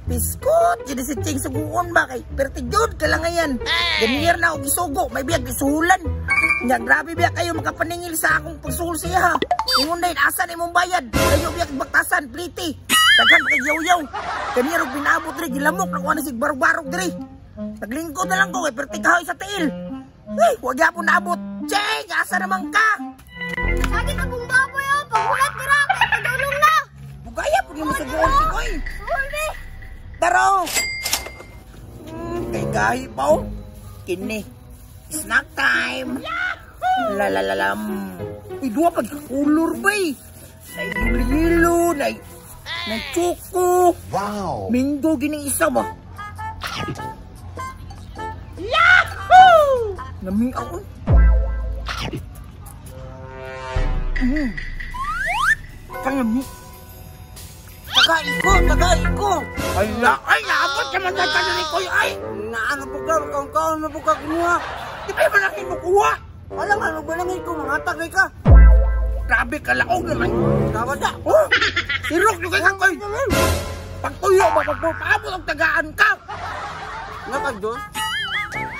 Biskot, jadi si Ching suguon ba kay perti jud kalangayan. Ganyan na og isugo, may biyag isuhulan. Nya grabe biya kayo makapaningil sa akong pagsuhol siya ha. Ingon dayon asa na imong bayad? Kayo biyag baktasan pliti. Daghan pa kay yaw-yaw. Ganyan og pinaabot diri gilamok na kuha ni sig barog-barog diri. Naglingkod na lang ko kay perti kahoy sa tiil. Hey, wag gyapon naabot. Ching, asa naman ka? Sakit akong baboy oh, paghulat dira kay padulong na. Bugaya pud mo suguon koy. Suhol be. Taro! Kay gahi pa oh. Kini. Snack time. Lalalalam. Uy, duha pag kulor ba eh. Nay yelo, nay nay choco. Wow! Minggo gining isa ba? Yahoo! Nami ako. Kangami. Tagay ko, tagay ko. Ala, ay, naabot naman na tayo ko, ay. Naano po ka, kaon-kaon na po ka kinuha. Di ba naman ang kinukuha? Wala nga, magbalangin ko, mga tagay ka. Grabe ka, laog naman. Dapat na. Oh, sirok yung kay kakoy. Pagtuyo ba, pagpapaabot ang tagaan ka. Nga Diyos?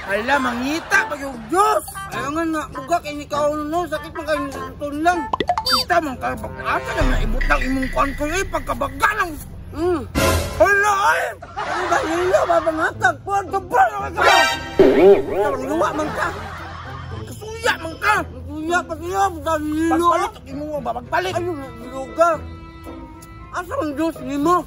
Ala, mangita pa yung Diyos. Ayaw nga na, buga kay ni kaon no, sakit man kayo nitun lang. Kita man ka, pagkaasa naman ibutang imong kuan ko eh, pagkabaga ng... Hala ay! Ano ba, hilo ba, bangatag? Puwag ka ba naman ka? Luwa man ka. Kasuya man ka. Kasuya pa siya, butang hilo. Pagpalit, imo ba, pagpalit. Ayun, hilo ka. Asa ang Diyos ni mo?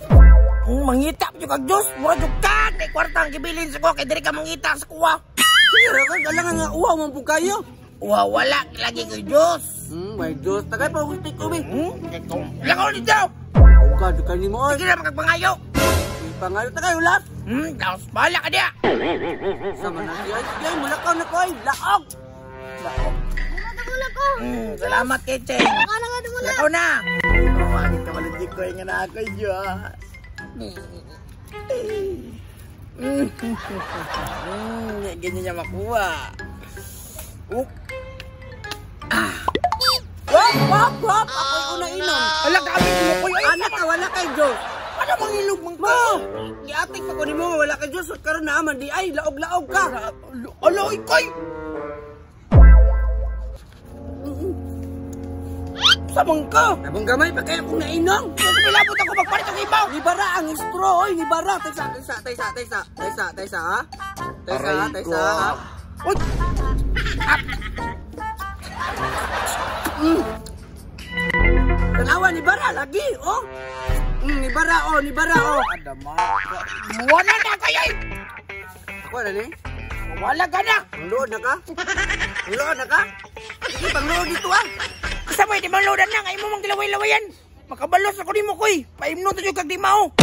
Kung mangita pa kag Diyos, mura jud ka, kay kwarta ang gibilin sa ko, kay diri ka mangita sa kuwa. Sige, ka, galangan nga, uwaw man po kayo. Uwaw, wala, lagi ko'y Diyos. May Diyos, tagay pa akong take away. Lakaw ni Diyos! Ka, di ka ni mo, oy. Sige na, makagpangayo. Pangayo, tagay, ulat. Tapos bahala ka niya. Sama na siya. Sige, mulakaw na ko, ay. Laog! Laog. Dumula ko. Salamat kay Cheng. Lakaw na. Oh, bakit ka malagig ko yung anak ko, Diyos. Ganyan niya makuha. Ah. Wop, wop, wop! Ako'y una inom. Ala, grabe mo ko. Anak ka, wala kay Diyos. Ano mang ilog mang ka? Giatik pa ko ni mo nga wala kay Diyos. Karon na man di ay, laog-laog ka. Ala, ikay! Samang ka? Abang gamay pa kaya kung nainom. Kasi pilabot ako magpalit ang ibaw. Nibara ang straw, oy, nibara. Taysa, taysa, taysa, taysa, taysa, taysa, ha? Taysa, taysa, ha? Uy! Tanawa, nibara lagi, oh. Nibara, oh, nibara, oh. Adama. Wala na kayo, eh. Ako na ni? Wala ka na. Panglood na ka? Panglood na ka? Sige, panglood dito, ah. Basta mo, di manglodan na. Ngayon mo mang gilaway-lawayan. Makabalos ako ni mo, koy. Paimno to yung kag di mao.